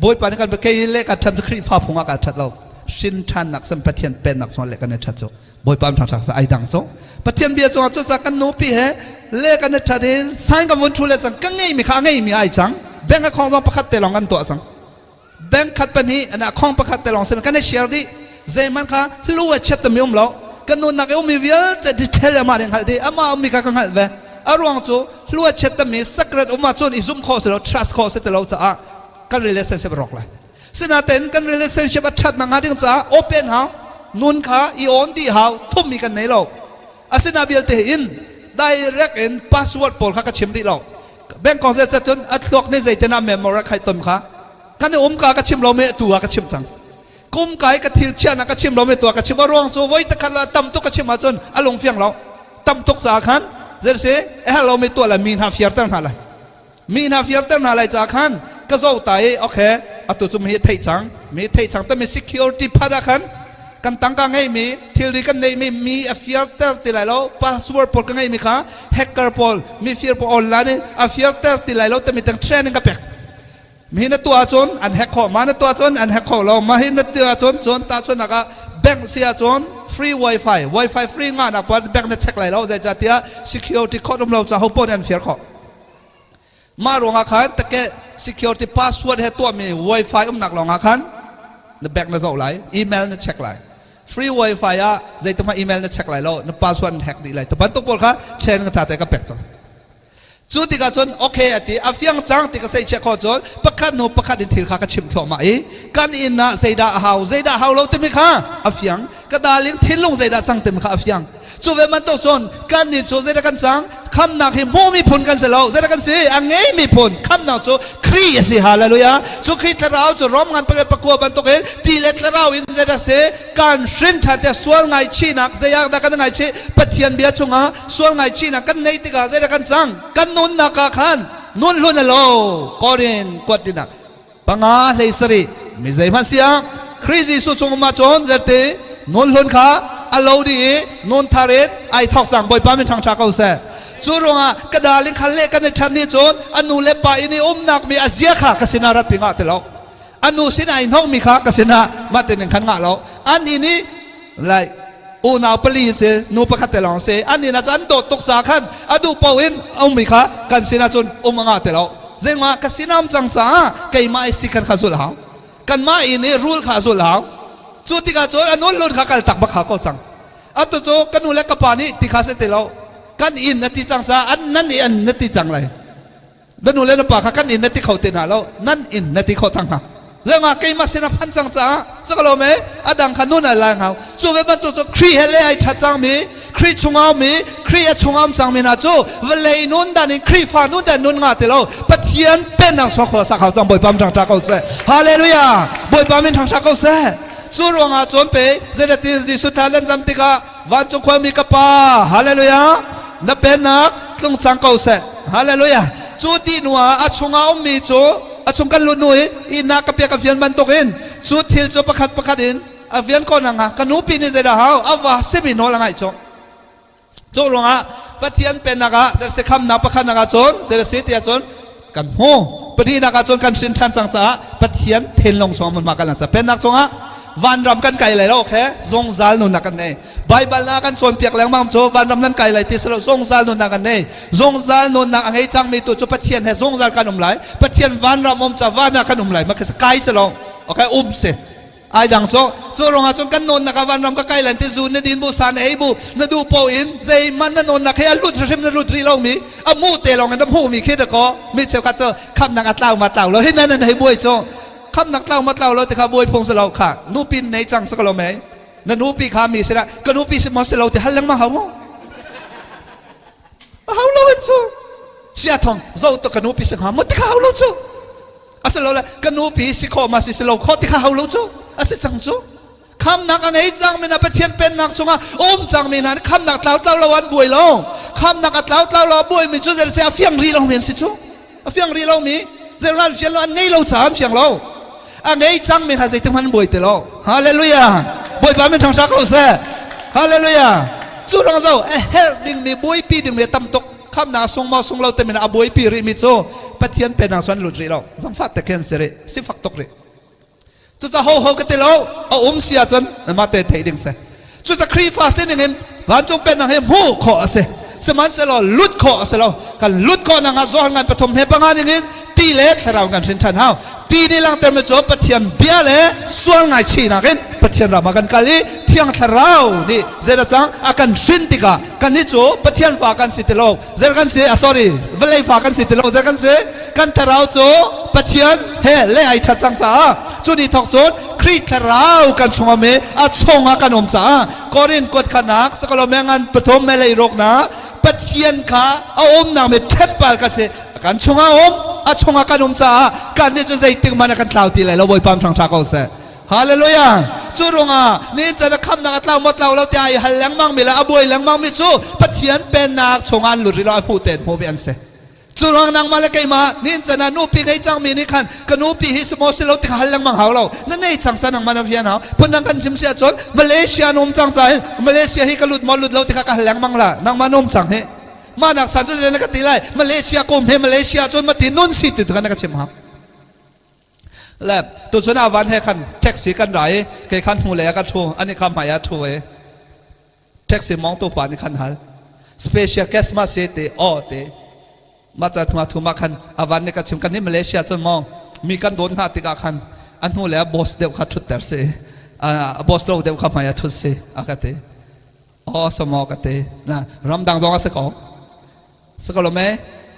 Bawipa nih kan kei le ka ṭhat Khrihfa phung ah ka ṭhat lo. Hrin ṭhannak sem Pathian pennak song le kan i ṭhat cu. Bawipa ṭhang sa ai dang so. Pathian bia cungah cu kan nupi he le kan i ṭhat in sign ka vun ṭhu le cang ka ngei mi kha a ngei mi ai cang. Bank a khong zong pakhat te lawng kan tuah cang. Bank khat pahnih ana khong pakhat te lawng sin kan i share dih. Zeiman kha hlu a chiat mi um lo. Kan nunnak i ummi vialte detail amah nih hngalh dih. Amah ummi kha ka hngalh ve. A ruang cu hlu a chiat mi secret um ahcun i zumh khawh si lo, trust khawh si ti lo caah kan relationship rawk lai. Sinain kan relationship a ṭhat nakhnga ding caah open hau, nun kha i on dih hau, thummi kan nei lo. Asina vialte in direct in password pawl kha ka chim dih lo. Bank kong zet cun a thluak nih zeitin ah memory khai tom kha kan i um ka ka chim lo me tu ah ka chim cang. Kum kai ka thil chiahnak ka chim lo me tu ah ka chim. A ruang cu voi takhat la tam tuk ka chim ahcun a lung fiang lo. Tam tuk caah khan zerse a herh lo mi tuah le mi hna fiarter hna lai. Mi hna fiarter hna lai caah khan ka zoh ta i okay atu cu mi theih cang mi theih cang tami security phat ah khan kan tangka ngeimi thilri kan neihmi mi a fiarter ti lai lo password pawl ka ngeihmi kha hacker pawl mi fir pawl online in a fiarter ti lai lo tami tang training ka pek mi na tuah cun an hack khawh ma na tuah cun an hack kho lo ma hi na tuah cun cun ta chun ah bank si ahcun free wifi wifi free nga nak pa bank na check lai lo zeicahtiah security code um lo ca ho pawn an fir khawh Mah ruangah khan take security password he tuahmi wifi umnak lawngah khan na bank na zoh lai, email na check lai. Free wifi ah zeitumah email na check lai lo, na password an hack dih lai. Tu bantuk pawl kha chain ka tha te ka pek cang. Cu tikah cun okay a ti, a fiang cang ti ka sei chiah khawh cun pakhat hnu pakhat in thil kha ka chim thluahmah i kan inn ah zeidah a hau, zeidah hau lo timi kha a fiang. Ka darling thinlung zeidah cang timi kha a fiang. Cu ve bantuk cun kan nih cu zeidah kan cang? Khamnak hi hmu miphun kan si lo. Zeidah kan si? A ngei miphun. Khamnak cu Khrih a si. Hallelujah. Cu Khrih thlarau cu Rom ngan pakhat pakua bantukin ti le thlarau in zeidah si? Kan hrin ṭhan tiah sual ngaichihnak zeiah dah kan ngaichih? Pathian bia chungah sual ngaichihnak kan neih tikah zeidah kan cang? Kan nunnak ah khan nun hlun a lo. Korin kuat dinak panga hlei sarih mi zeihmanh si ah Khrih Jesuh chung um ahcun zerte nun hlun kha a lo dih i nun thar in ai thawk cang Bawipa min thangṭha ko seh cu ruangah ka darling khal le kan i ṭhan ni cun a nu le pa in i umnak mi a zia kha ka sinah rat pi ngah ti lo a nu sin ai hnawh mi kha ka sinah mah te ning khan ngah lo an inn i like unau pali si nu pakhat te lawng si an inn ah cun an dawt tuk ca khan a duh paoh in a ummi kha kan sinah cun um a ngah ti lo zeingah ka sinam cang caah keimah i si khan kha zulh hau kanmah inn i rul kha zulh hau cu tikah cun a nun lun kha kal tak bak hau ko cang atu cu ka nu le ka pa nih ti kha si ti lo kan inn na ti cang caah an nan i an na ti cang lai Na nu le na pa kha kan inn na ti kho te hna lo nan inn na ti khawh cang hna leungah keimah sin a phan cang caah saka me a dang kha nun a lai ngau cu ve bantuk cu Khrih he le ai that cang mi Khrih chungau mi Khrih a chungam cang mi hna cu vawlei nun dan in Khrihfa nun dan nun nga ti lo Pathian pennak suak khua sak hau cang Bawipa min thangtha ko seh Hallelujah Bawipa min thangtha ko seh cu ruangah cun pe zeidatin Jesuh thla lan zam tikah Vancung khuami ka Pa, hallelujah, na pennak tlung cang ko seh. Hallelujah. Cu ti hnu ah a chungah ummi cu a chung kan lut hnu i ihnak ka pek a fian bantukin cu thil cu pakhat pakhat in a fian ko nang ka nupi nih zeidah hau a va simi nawl a ngaih cu. Cu ruangah Pathian pennak ah se khamnak pakhatnak ah cun zei si ti ahcun kan hmu pahnihnak ah cun kan hrin ṭhan cang caah Pathian thinlung chungah hmunhma kan lang cang pennak chungah vanram kan kai lai lo okay zungzal nunnak kan nei Bible na kan cawnpiak lengmang cu vanram nan kai lai ti si lo zungzal nunnak kan nei zungzal nunnak a ngei cangmi tu cu Pathian he zungzal kan um lai Pathian vanram um ca van ah kan um lai ma kai si lo okay um si Ai dang cu cu ruangah cun kan nawn nak ah vanram ka kai lan ti zu na din bu sa na ei bu na duh po in zeihmanh na nawn nak he a lut hrim na lut rih lo mi a mu te lawng in na hmuh mi khi da ko mi cheukhat cu khamnak a tlau ma tlau lo hi nan nan hei buai cu khamnak tlau ma tlau lo ti kha buai phung si lo kha nupi nei cang sa ko lo mei na nupi kha mi sila ka nupi si maw si lo ti hal lengmang hau mu a hau lo in cu sia thong zo to ka nupi si hnga mo ti kha hau lo cu asilole ka nupi si khawh ma si si lo khawh ti kha hau lo cu a si cang cu khamnak a ngei cang mi hna Pathian pennak chungah um cang mi hna nih khamnak tlau tlau lo an buai lo khamnak a tlau tlau lo a buai mi cu zer se a fiang rih lo mi an si cu a fiang rih lo mi zer an fian lo an ngei lo caah an fiang lo a ngei cang mi hna zeitik hmanh buai ti lo hallelujah bawipa min thangṭha ko seh hallelujah cu rang zo a herh ding mi buaipi ding mi a tam tuk. Khamnak sung maw sung lo temin a buaipi rih mi cu Pathian pennak cu an lut rih lo. Zangfah te khin si rih, sifak tuk rih. Cuca ho ho ka ti lo, a um si ahcun mah te theih ding si. Cuca Khrihfa sining in vancung pennak hi hmuh khawh a si. Sihmanhsehlaw lut khawh a si lo. Kan lut khawh nak ah Johan ngan pathum he panga ning in ti le thlarau kan hrin ṭhan hau. Ti nih langhter mi cu Pathian bia le sual ngaichihnak in Pathian ram ah kan kal i Thiang Thlarau nih zeidah cang a kan hrin tikah kannih cu Pathian fa kan si ti lo. Zer kan si, sorry, vawlei fa kan si ti lo, zer kan si. Kan thlarau cu Pathian he le ai ṭhat cang caah cu ni thawk cun Khrih thlarau kan chungah mi a chungah kan um caah Korin kuat khanak sakalo mengan pathum melei roknak Pathian kha a umnak mi temple ka si kan chungah um a chungah kan um caah kan nih cu zeitik hmanh ah kan tlau ti lai lo. Bawipa thang ṭha ko seh. Hallelujah! Cu ruangah ni can a khamnak a tlau maw tlau lo tiah i hal lengmang mi le a buai lengmang mi cu Pathian pennak chungah an lut rih lo, a hmuh tein hmuh ve an si. Cu ruang nangmah le keimah ni can ah nupi ngei cang mi nih khan ka nupi hi si maw si lo ti kha hal lengmang hau lo. Na nei cang ca nangmah na vian hau. Phundang kan chim si ahcun Malaysia na um cang ca hin Malaysia hi ka lut maw lut lo ti kha ka hal lengmang la. Nangmah na um cang hi. Mah nak san cu na ka ti lai. Malaysia kum he Malaysia cun mati nun si ti kha na ka chim hau. Le tuchun ah van he khan taxi kan ra i kei khan hnu lei ah ka ṭhu, ani kha hmai ah ṭhu i taxi mawngtu pa nih khan hal, special guest ma si ti aw ti ma ca hnu ah thu ma khan avan nih ka chim kan nih Malaysia cun maw mi kan dawn hna tikah khan a hnu lei ah boss deuh kha ṭhutter si, a boss lo deuh kha hmai ah ṭhut si a ka ti. Aw samaw ka ti na ramdang zong a si ko. Sakalome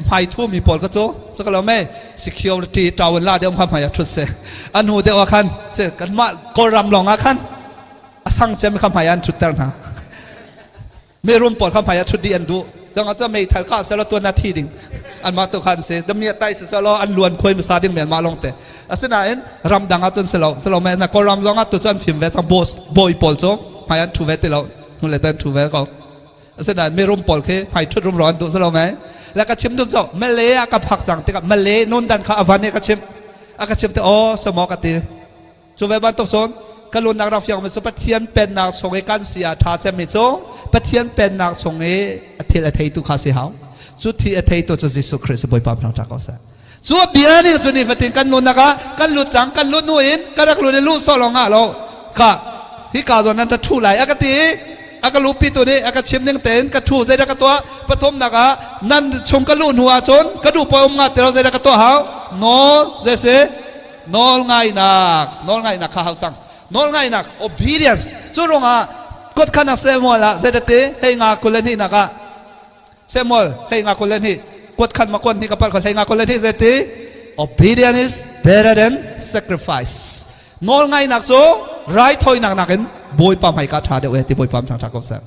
hmai thu mi pawl kha cu sakalome security tawin la deuh kha hmai ah thut se anu deuh ah khan se kanmah Kawlram lawng ah khan a sang cem kha hmai ah an thutter hna. Mirum pawl kha hmai ah thut dih an duh zong ah meithal kah selaw tuan ah thi ding anmah tu khan si damiah tai si selaw an luan khuai masa ding men mah long te. Asinain ramdang ah cun selo selo me na Kawlram zong ah tu cu an fim ve cang, boss bawi pawl cu hmai an thu ve ti lo, hnu le tan thu ve ko. Asinain mirum pawl khi hmai ṭhut rumro an duh si lo mei? Le ka chim dum cu Malay ah ka phak cang tikah Malay nun dan kha a van i ka chim a ka chim te aw samaw ka ti. Cu ve bantuk cun ka lunnak rak fiang mi cu Pathian pennak chung i kan si ah ṭha cemmi cu Pathian pennak chung i a thil a theitu kha si hau. Cu thi a theitu cu Jesuh Khrih si. Bawipa thang ṭha ko seh. Cu bia nih cu nifatin kan nunnak ah kan lut cang. Kan lut hnu in ka rak lut i luh sawh lawng ah lo ka hi ka zawn nan ra ṭhu lai a ka ti. A ka luhpi tu nih a ka chim ning tein ka ṭhu. Zeidah ka tuah? Pathumnak ah nan chung ka luh hnu ah cun ka duh paoh um nga ti lo. Zeidah ka tuah hau? Nawl zei si? Nawl ngainak, nawl ngainak kha hau cang, nawl ngainak, obedience. Cu ruangah kut khan ah Samuel ah zeidah ti? Hei nga 22 nak ah Samuel hlei nga 22 kuat khan ma kuan ni ka pal hlei nga 22 zei ti? Obedience is better than sacrifice. Nawl ngainak cu raithawinak nakin Bawipa hmai ka ṭha deuh e ti. Bawipa thang ṭha ko seh.